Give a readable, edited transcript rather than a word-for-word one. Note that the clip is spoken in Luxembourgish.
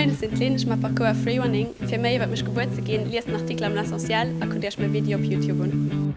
Moien, ech sinn d'Lynn, ech maache Parkour a Freerunning. Fir méi iwwert mech gewuer ze ginn, liest den Artikel am L'Essentiel a kuckt iech mäi Video op Youtube un.